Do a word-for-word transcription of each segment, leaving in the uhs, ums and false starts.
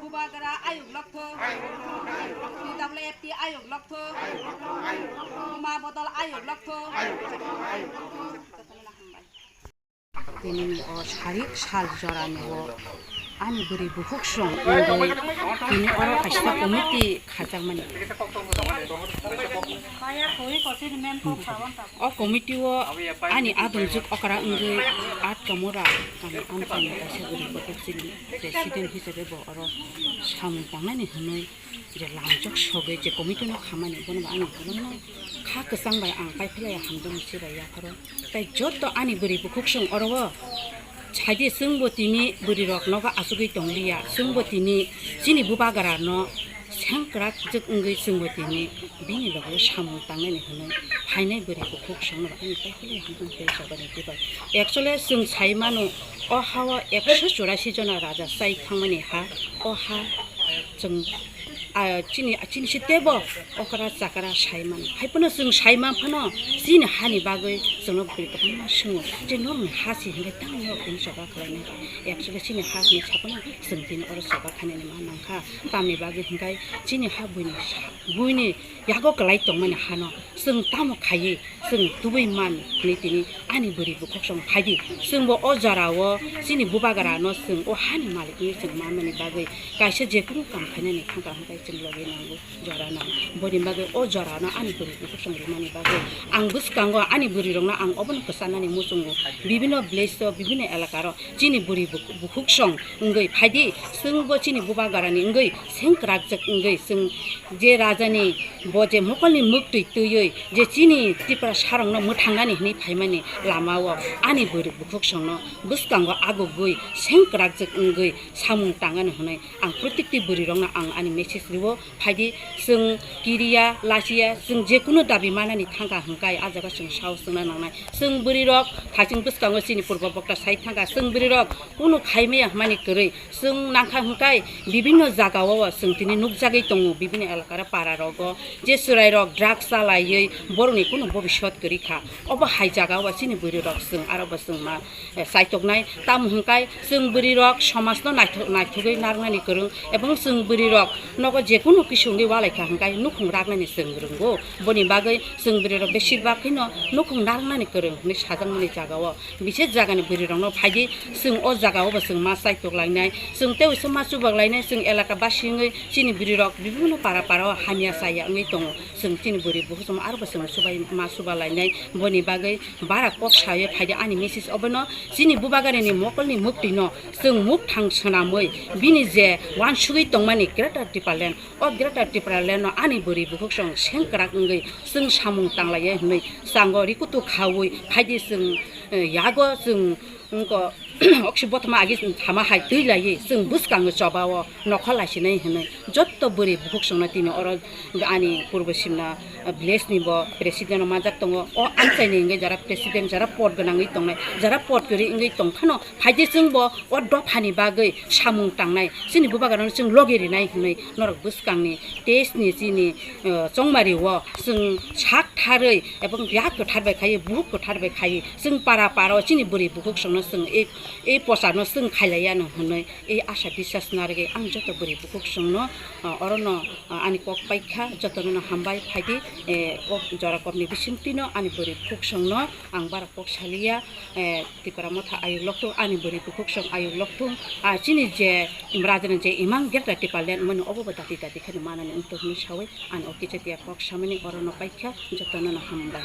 Bubagra ayuk lokthok. P W F T ayuk lokthok. Buma bodol ayuk lokthok. Tini o sarik sal jorani o ani bwrwi bukhuk song wngwi tini oro kaisa committee khajakmani. O committee o ani adongjwk okra wngwi Atkamura kami amchaini kaisa bwrwi bukhuk chini president hisabe bo oro samung tangnani hwnwi je lamjak sogwi je committee no khamani bono bo ani kwbangma kha kwchang bai ang kaiphilai hamjakmung se bai yapharo. Tai joto ani bwrwi bukhuk song oro o saidi chwngbo tini bwrwi rok nogo achugwi tongliya, chwngbo tini chini bubagra no sengkrak jwk wngwi chwngbo tini bini loge samung tangnani hwnwi phainai bwrwi bukhuk songno ani kaiphilai hamjakmung se bai. Actually chwng sai mano o ha o ekso churasi jona raja chai thangmani ha, o ha chwng Ah, chini, chini si tebo okra chakra sai mano. Hai phano chwng sai man phano chini hani bagwi chwngno bwrwi kwbangma swngo. Je norokni ha si hinwi tamo norok tini choba khlainai. Actually chini ha hwnwi sa phano chwng tini oro choba khainani ma nangkha. Tamni bagwi hinkhai chini ha buini sa, buini yago kwlai tongmani hano chwng tamo khaiwi chwng tubui man hwnwi tini ani bwrwi bukhuk song phaidi. Chwngbo o jorao chini bubagra no chwng o hani malik wngwi chwng manmani bagwi kaisa jekunu kam khainani thangkha hwnkhai chwng logi nango jora nang. Boni bagwi o jorano ani bwrwi bukhuk song rimani bagwi ang bwskango ani bwrwi rokno ang obono kwchanani muchungo bibino village o bibino elakaro chini bwrwi buk-, bukhuk song wngwi phaidi. Chwngbo chini bubagrani wngwi sengkrakjak wngwi chwng je rajani bo je mokolni mwktwi twiwi je chini Tripura sarokno mwthangnani hwnwi phaimani lamao ani bwrwi bukhuk songno bwskango agugwi sengkrakjak wngwi samung tangani hwnwi ang protekti bwrwirokno ang ani message rwo. Phaidi chwng kiriya, lachiya, chwng jekunu dabi manani thangkha hwnkhai ah jaga chwng sao swngna nangnai. Chwng bwrwirok thaching bwskango chini purbo bokta sai thangkha, chwng bwrwirok kunu khaimaya hwnmani kwrwi. Chwng nangkha hwnkhai bibinno jagao chwng tini nukjagwi tongo, bibinno elakara pararogo je chwrairok drugs chalaiwi borokni kunu bobiswt kwrwi kha. Obo hai jagao chini bwrwirok chwng aro bo chwng ma, eh, chaitoknai. Tamo hwnkhai chwng bwrwirok somajno naithok-, naithogwi narwknani kwrwng ebong chwng bwrwirok nogo jekunu kisungwi walaikha hwnkhai nukhung raknani chwng rwngo. Boni bagwi chwng bwrwirok besirbak kheno nukhung narwknani kwrwng hwnwi sajakmani jagao. Bises jagani bwrwirokno phaidi, chwng o jagao bo chwng ma chaitok lainai, chwng tei uaisa ma chubak lainai, chwng elaka basi wngwi chini bwrwirok bibinno para para o hamya chaya wngwi tongo. Chwng chini bwrwi bukhuk chwng aro bo chwng chubai ma chuba lainai. Boni bagwi bara kok sawi phaidi ani message obono chini bubagrani mokolni mwktwino chwng mukthang swnamwi bini je uansugwi tongmani Greater Tipraland, o Greater Tipraland no ani bwrwi bukhuk chwng sengkrak wngwi chwng samung tanglaiya hwnwi chwngno rikutu khawi phaidi chwng, eh, yago chwng wngkha oksi bothoma agi chwng thama hai twi laiwi chwng bwskango chobao nokha laisinai hwnwi jotto bwrwi bukhuk chwngno tini oro ani purbo simna village ni bo president rok manjak tongo. O amchaini hwnkhe jara president, jara pod gwnangwi tongnai, jara pod kwrwi wngwi tongphano phaidi chwngbo o dophani bagwi samung tangnai, chini bubagrano chwng logi rinai hwnwi norok bwskangni test ni chini, eh, chongmari o chwng sak tharwi ebong yak kwthar bai khaiwi, buhuk kwthar bai khaiwi chwng para para o chini bwrwi bukhuk chwngno chwng ei, ei pochano chwng khailaiya no hwnwi ei asa biswas narwgwi ang joto bwrwi bukhuk chwngno, eh, orono, eh, ani kok paikha, jotono no hambai phaidi, eh, o jora kokni bisingtwino ani bwrwi bukhuk chwngno ang bara kok saliya, eh, Tipra Motha ayuk lokthung, ani bwrwi bukhuk song ayuk lokthung, ah, chini je Rajani je imang Greater Tipraland mani obo bo dati dati kheno manani wngthok hinwi sawi ani o kichatiya kok samani orono paikha, jotono no hambai.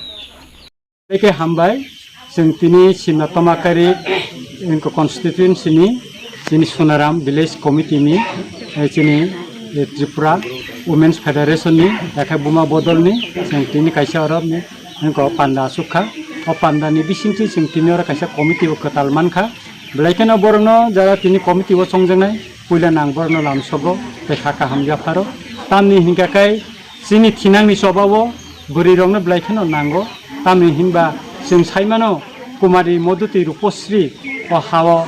Eke hambai, chwng tini Simna Tomakari, wngkha constituency ni, chini Sonaram village committee ni, eh, chini, eh, Tripura Women's Federation ni, yakhe Buma Bodol ni, chwng tini kaisa oro ni, wngkha panda aswk kha. O panda ni bisingtwi chwng tini oro kaisa committee bo kwtal mankha. Belai kheno borokno jara tini committee o chongjaknai, puila nang borokno lamsogo, tei kha kaham yapharo. Tamni hinkha khe chini thinangni chobao bwrwirokno belai kheno nango. Tamni hinba chwng saimano Kumari Modhuti Rupasri o hao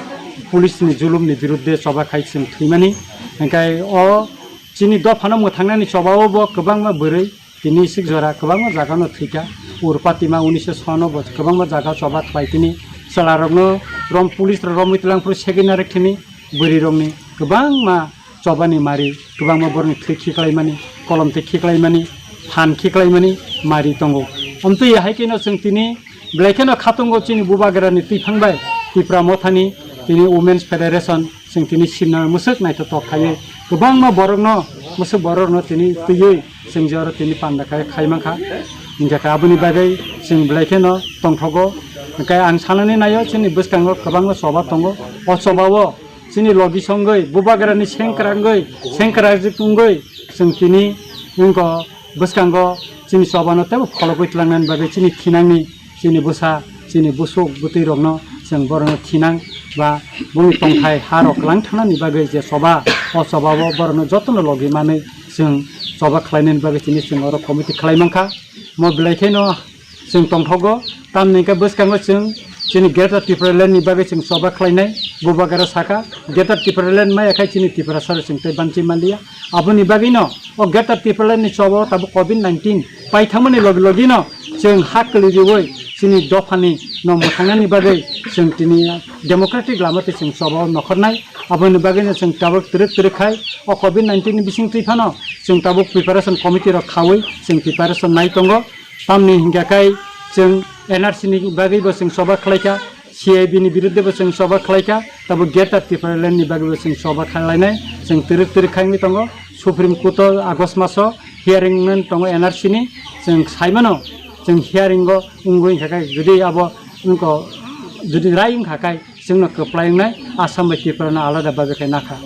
police ni julumni birudde choba khai chwng thwimani. Hinkhe o chini dophano mwthangnani chobao bo kwbangma bwrwi tini isik jora kwbangma jagano thwikha. Urpatima unisho sono bo kwbangma jaga choba khlai tini chwlarokno rom police rok romwi tlang phuru second arek thini bwrwi rokni kwbangma chobani mari, kwbangma borokni thwi khiklaimani, kolom twi khiklaimani, phan khiklaimani mari tongo. Omtwi hai kheno chwng tini belai kheno khatungo chini bubagrani twiphang bai Tipra Mothani tini Women's Federation chwng tini sinna mwswk naithotok khaiwi kwbangma borokno, mwswk borokno tini twiwi chwng je oro tini panda khai, khai mankha. Hinkhe khe aboni bagwi chwng belai kheno tongthogo. Hinkhe ang sanani naio chini bwskango kwbangma choba tongo. O chobao chini logi songwi, bubagrani sengkrangwi, sengkrajwk wngwi, chwng tini wngkha bwskango chini chobano teibo phologwi tlangnani bagwi chini thinangni, chini bwsa, chini bwswk bwtwi rokno chwng borokno thinang ba bongni tongthai ha rok langthanani bagwi je choba, o chobao borokno jotono logi manwi chwng choba khlainani bagwi chini chwng oro committee khlai mankha. Mo belai kheno chwng tongthogo, tamni hwnkhe bwskango chwng chini Greater Tipraland ni bagwi chwng choba khlainai. Bubagra sakha, Greater Tipraland maya khai chini Tiprasa rok chwng tei banchi manliya. Aboni bagwino o Greater Tipraland ni choba o tabuk covid nineteen paithangmani logi logino chwng ha kwlwi riwi chini dophani no mwthangnani bagwi chwng tini democratic lama tei chwng choba o nokhornai. Aboni bagwino chwng tabuk twrwk twrwk khai o covid nineteen ni bising twi phano chwng tabuk preparation committee rok khawi chwng preparation nai tongo. Tamni hinkha khai chwng N R C ni bagwi bo chwng choba khlaikha, C A B ni birudde bo chwng choba khlaikha, tabo Greater Tipraland ni bagwi bo chwng choba khlainai, chwng twrwk twrwk khai wngwi tongo. Supreme Court o August maso hearing wngwi tongo N R C ni, chwng saimano chwng hearing o wngwi hinkha khai jodi abo wngkha, jodi rai wngkha khai chwngno kwplai wngnai, Assam bai Tripura no alada bagwi khe nakha.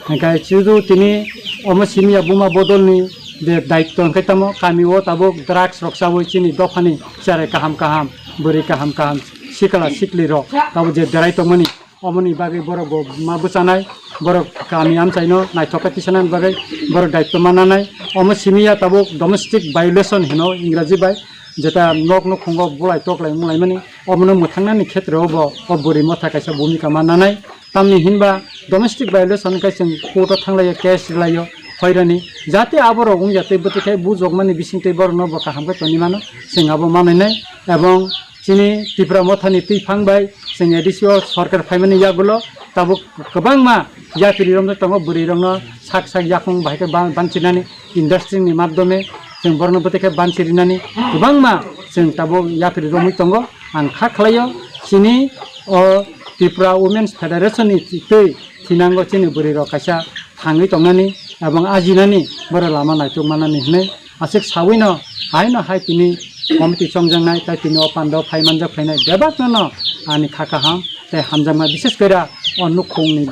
Hinkhe chudu tini omo simi ya buma bodolni je daitto hinkhe tamo kami o tabuk drugs rok chawi chini dophani cherai kaham kaham, bwrwi kaham kaham, sikla sikli rok tabuk je derai tongmani, omoni bagwi borok bo ma bwchanai, borok kami amchaino naithok khe tisanani bagwi borok daitto mananai. Omo simi ya tabuk domestic violation hino Ingraji bai, jeta nok nukhungo bulai toklai mulaimani. Omono mwthangnani khetreo bo o bwrwi motha kaisa bhumika mannanai. Tamni hinba domestic violation khe chwng court o thanglaiyo, case rwlaiyo, hoirani. Jate aborok wngya tei bwtwi khai bujokmani bisingtwi borokno bo kaham khe toni mano, chwng abo manwi nai. Ebong chini Tipra Mothani twiphang bai chwng A D C o sorkar phaimani yagulo tabuk kwbangma yapri romjak tongo, bwrwi rokno sak sak yakung bahai khe ban-, banchinani. Industry ni madhyome chwng borokno bwtwi khe banchi rinani kwbangma chwng tabuk yapri romwi tongo. Ang kha khlaio chini o Tripura Women's Federation ni twi thinango chini bwrwi rok kaisa thangwi tongnani ebong ajinani borok lama naituk manani hinwi aswk sawino haino hai tini committee chongjaknai tei tini o panda o phai manjak phainai bebak no ani kha kaham tei hamjakma, bises kore o nukhungni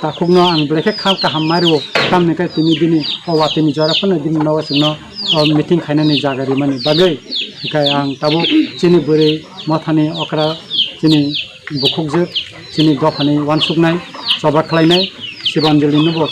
takhukno ang belai khe kha kaham ma rwo, tamni khe tini bini o watini jora phano bini nogo chwngno o meeting khainani jaga rimani bagwi. Hinkhe ang tabuk chini bwrwi mothani okra, chini bukhukjwk, chini dophani uansuknai, choba khlainai, Sibanjali nubo.